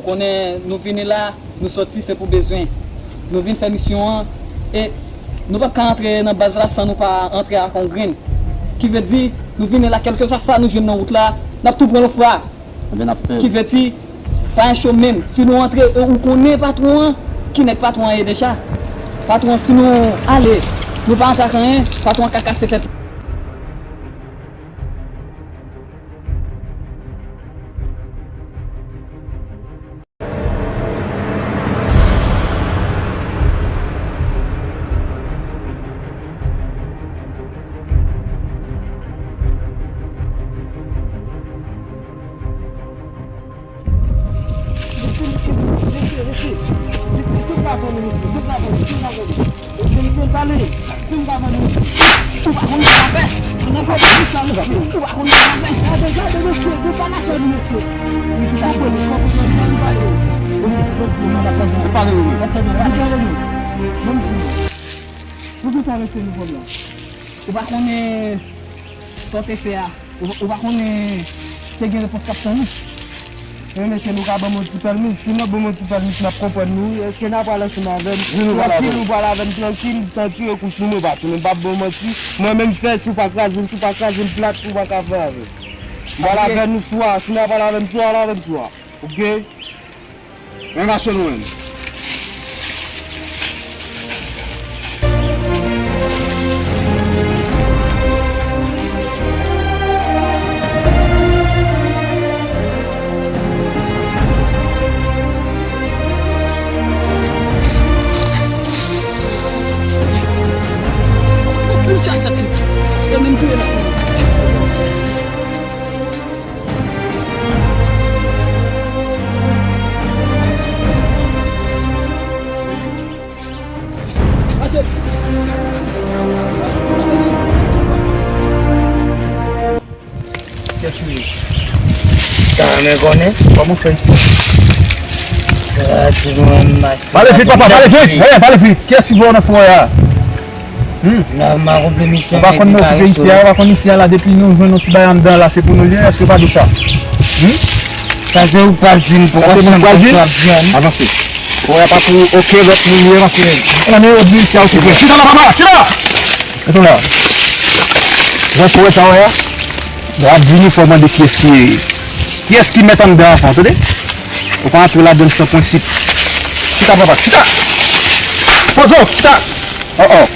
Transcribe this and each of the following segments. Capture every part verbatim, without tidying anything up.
Konnen nou vini la, nou sòti se pou bezwen. Nou vin fè misyon an, e nou p ap ka antre nan baz la san nou pa antre ak yon grenn. Ki vle di, nou vini la, kèlkeswa sa nou jwenn nan wout la, n ap tou pran l ofra. Ebyen, n ap fè. Ki vle di, pa enchome m. Si nou antre, e ou konnen patwon an, ki nèg patwon an ye deja. Patwon an, si nou ale, nou pa antre ak anyen, patwon an ka kase tèt. Ou pa konn sa fè. Ou pa konn sa fè. Gade, gade, mesye, nou pa la fè nou, mesye. Li chita pou li, fò pou nou pale. Pale, wi. Pou ki sa rete nou konn la? Ou pa konnen sa w te fè a? Ou, ou pa konnen te gen repons k ap tann ou? Men mesye, nou ka ban m yon ti pèlmis? Si n ap ban m yon ti pèlmis, n ap konprann nou. Èske n a pral ansanm avè m? Wi, nou pral avè w. Trankil, nou pral avè m trankil, san tire kous nou, mwen pa tounen, m p ap ba w manti. Mwen menm fè, si w pa kraze m, si w pa kraze m plat, ou pa ka fè avè m. M pral avè nou swa, si n a pral avè m swa, al avè m swa. Oke? Men mache nou menm. Kiyès ou ye? Sa renmen konnen. Kòman w fè? Sa di mwen mache. Pale vit, papa, pale vit! Hey, pale vit! Kiyès ki voye w nan forè a? Hmm? Nòmal, konpli misyon. Ou pa konn nou okipe isi a, ou pa konn isi a la, depi nou jwenn yon ti bagay anndan la, se pou nou l ye, èske w pa di w sa? Hmm? Sa se ou k pral di m pou konprann sa w ap di an. Avanse. Forè a pa pou okenn lòt moun li ye, paske konnen yo di isi a okipe. Chita la, papa, chita! Mete w la. Jan forè sa w wè a, w ap vini fò w mande kiyès ki, kiyès ki mèt anndan an, tande? Ou pa antre ladann san prensip. Chita, papa, chita! Poze w, chita! Oh, oh.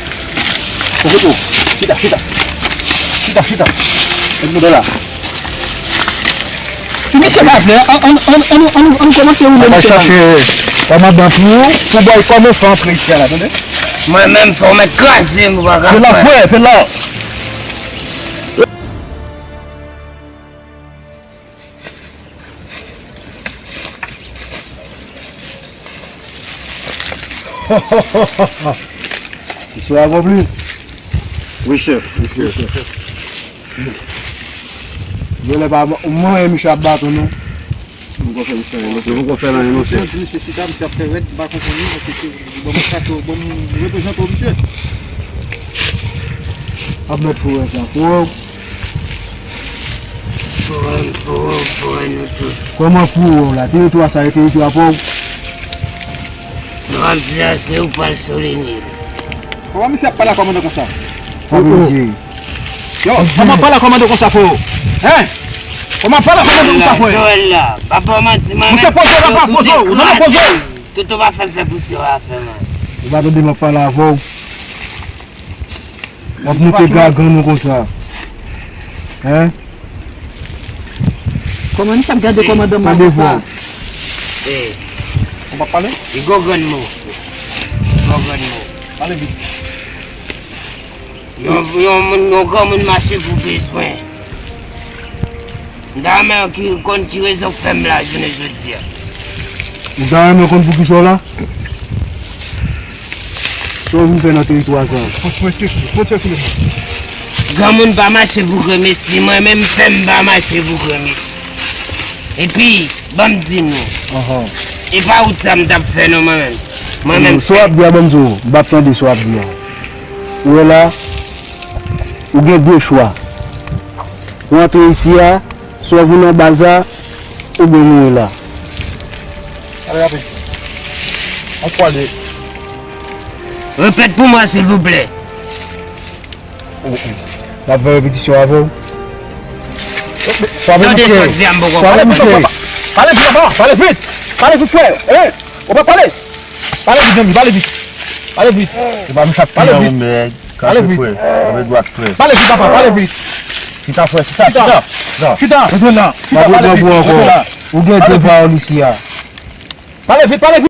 Poze w. Chita, chita. Chita, chita. Met mouda la. Si misye pa vle, an, an, an, an, an, an kòmanse woule misye la. Chache kòmandan pou, pou bòy kòman fè antre isi a la, tande? Mwen menm, fò w mèt kraze m, ou pa ka fè. Fè la, frè, fè la. Misye a konplis. Wi, chèf. Wi, chèf. Genlè pa mwen, misye ap baton, non. Nou poko fè misye anyen, non. Nou poko fè l anyen, non, chèf. Misye chita, misye ap fè rèd, m pa konprann li, misye, bon, m chache w, bon, m reprezante w, misye. Ap mèt pou wè sa. Pou wè. Pou wè, pou wè, pou wè nou tout. Kòman pou wè w la? Teritwa sa, e teritwa pa w? Sa w ap di a, se ou k pral soulini l. Kòman misye ap pale ak kòmandan konsa? Frè, mesye. Yo, kòman pale ak kòmandan konsa, frè? Hein? Kòman pale ak kòmandan konsa, frè? Joel la, pa ba w manti, mwen menm. Misye poze w, papa, poze w. Ou tande, poze w. Toto pa fè m fè pou se w a fè, man. Ou pa tande m ap pale avè w? W ap moute gagan nou konsa. Hein? Kòman misye ap gade kòmandan m la konsa? Tande vwa. Eh. Ou pa pale? Li gwo grann mo. Li gwo grann mo. Pale vit. Yon, yon moun, yon granmoun mache pou bezwen. M ta renmen ki konn ki rezon k fè m la jounen jodi a. Ou ta renmen konn poukisa w la? Sa w vin fè nan teritwa sa? Granmoun pa mache pou granmesi, mwen menm fè m pa mache pou granmesi. Epi, ban m di nou, e pa wout sa m t ap fè non mwen menm. Mwen menm. Sa w ap di a, ban m di w, m p ap tande sa w ap di a. Ou wè la, ou gen de chwa. Ou antre isi a, swa w vin nan baz la, oubyen mouri la. Pale rapid. An pwale. Repèt pou mwen, silvouplè. N ap fè repetisyon avè w. Frape Tande mouche. sa w di a, m poko Frape konprann. mouche. Pale vit, papa. Pale vit, papa. Pale vit. Pale vit, frè. Hein? Ou pa pale. Pale vit, zanmi. Pale vit. Pale vit. Se pa misye ap Pale pile vit. ou, men. Pale Kanpe vit. frè. Kanpe dwat frè. Pale vit, papa. Pale vit. Chita frè, chita, Chita. chita. Non. Chita. Rete la. Chita. Mwen Pale pran vit. pou ankò. Rete la. Ou gen de pa ou isi a. Pale vit, pale vit.